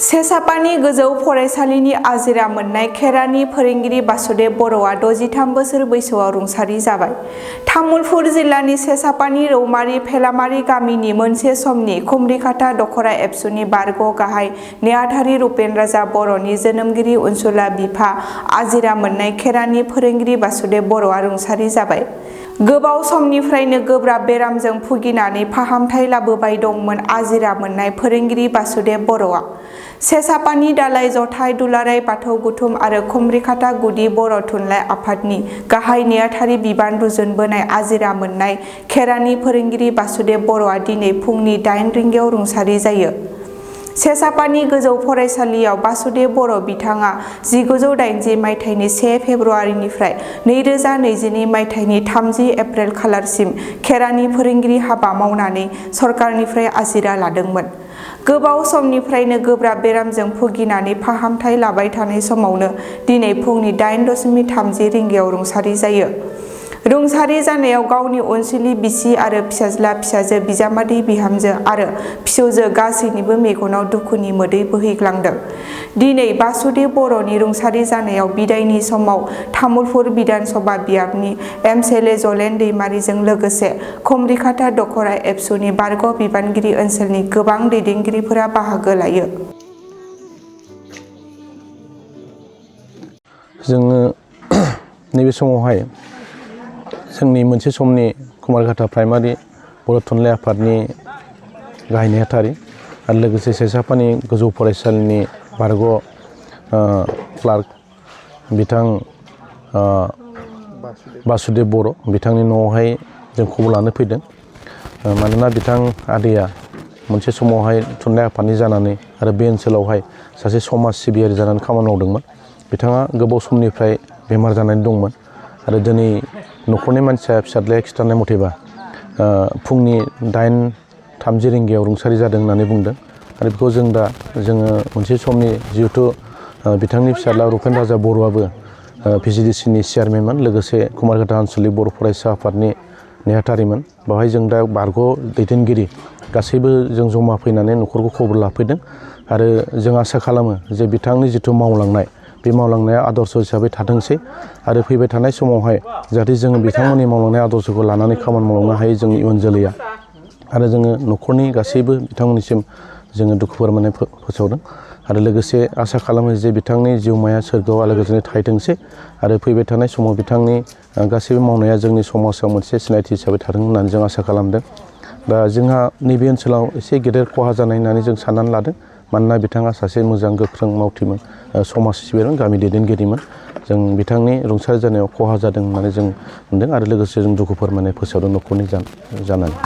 सेसापानि गोजौ फरायसालिनि आजिरा मोननाय खेरानि फोरोंगिरि बासुदेव बर'आ 63 बोसोर बैसोआव रुंसारि जाबाय। तामुलपुर जिल्लानि सेसापानि रौमारि फेलामारि गामिनि मोनसे समनि कुमरिकाटा दखरा एबसुनि बारग' गाहाय नेहाथारि रुपेन राजा बर'नि जोनोमगिरि अनसुला बिफा आजिरा मोननाय खेरानि फोरोंगिरि बासुदेव बर'आ रुंसारि जाबाय। गोबाव समनिफ्रायनो गोब्राब बेरामजों भुगिनानै फाहामथाय लाबोबाय दंमोन आजिरा मोननाय फोरोंगिरि बासुदेव बर'आ। सेसापानि दालाइ जथाइ दुलाराय बाथौ गुथुम आरो कुमरिकाटा गुदि बर' थुनलाइ आफादनि गाहाय नेहाथारि बिबान रुजुनबोनाय आजिरा मोननाय खेरानि फोरोंगिरि बासुदेव बर'आ दिनै फुंनि 8 रिंगायाव रुंसारि जायो। सेसापानि गोजौ फरायसालियाव बासुदेव बर' बिथाङा 1980 मायथाइनि 1 फेब्रुआरिनिफ्राय 2022 मायथाइनि 30 एप्रिल खालारसिम खेरानि फोरोंगिरि हाबा मावनानै सरकारनिफ्राय आजिरा लादोंमोन। गोबाव समनिफ्रायनो गोब्राब बेरामजों भुगिनानै फाहामथाय लाबाय थानाय समावनो दिनै फुंनि 8:30 रिंगायाव रुंसारि जायो। रुंसारि जानायाव गावनि अनसुलि बिसि आरो फिसाज्ला फिसाजो बिजामादै बिहामजो आरो फिसौजो गासैनिबो मेगनाव दुखुनि मोदै बोहैग्लांदों। दिनै बासुदेव बर'नि रुंसारि जानायाव बिदायनि समाव तामुलपुर बिधान सभा बियाबनि एमएलए जलेन दैमारिजों लोगोसे कुमरिकाटा दखरा एबसुनि बारग' बिबानगिरि ओनसोलनि गोबां दैदेनगिरिफोरा बाहागो लायो। जोङो नैबे समावहाय जोंनि मोनसे समनि कुमरिकाटा प्राइमारि बर' थुनलाइ आफादनि गाहाय नेहाथारि आरो लोगोसे सेसापानि गोजौ फरायसालिनि बारग' क्लार्क बिथां बासुदेव बर' बिथांनि न'आवहाय जों खबर लानो फैदों। मानोना बिथां आदैया मोनसे समावहाय थुनलाइ आफादनि जानानै आरो बे ओनसोलावहाय सासे समाज सिबियारि जानानै खामानि मावदोंमोन। बिथाङा गोबाव समनिफ्राय बेमार जानानै दंमोन आरो दिनै न'खरनि मानसिया फिसाज्लाया खिन्थानाय मथेबा फुंनि 8:30 रिंगायाव रुंसारि जादों होननानै बुंदों आरो बेखौ जोङो मोनसे समनि जिहेथु बिथांनि फिसाज्ला रुपेन राजा बर'आबो भिसिडिसिनि चेयारमेनमोन लोगोसे कुमरिकाटा आनसलिक बर' फरायसा आफादनि नेहाथारिमोन। बेवहाय जों दा बारग' दैदेनगिरि गासैबो जों जमा फैनानै न'खरखौ खबर लाफैदों आरो जों आसा खालामो जे बिथांनि जिथु मावलांनाय बे मावलांनाया आदर्श हिसाबै थाथोंसै आरो फैबाय थानाय समावहाय जाहाथे जोङो बिथांमोननि मावलांनाय आदर्शखौ लानानै खामानि मावलांनो हायो जोंनि इयुन जोलैया आरो जोङो न'खरनि गासैबो बिथांमोननिसिम जोङो दुखु फोरमायनाय फोसावदों आरो लोगोसे आसा खालामो जे बिथांनि जिउमाया सोरगोआव आलो गोजोनै थाहैथोंसै आरो फैबाय थानाय समाव बिथांनि गासैबो मावनाया जोंनि समाजाव मोनसे सिनायथि हिसाबै थाथों होननानै जों आसा खालामदों। दा जोंहा नैबे ओनसोलाव एसे गेदेर खहा जानाय होननानै जों साननानै लादों। मानोना बिथाङा सासे मोजां गोख्रों मावथिमोन समाज सिबियारिमोन गामि दैदेनगिरिमोन। जों बिथांनि रुंसारि जानायाव खहा जादों होननानै जों मोनदों आरो लोगोसे जों दुखु फोरमायनाय फोसावदों न'खरनि जानानै।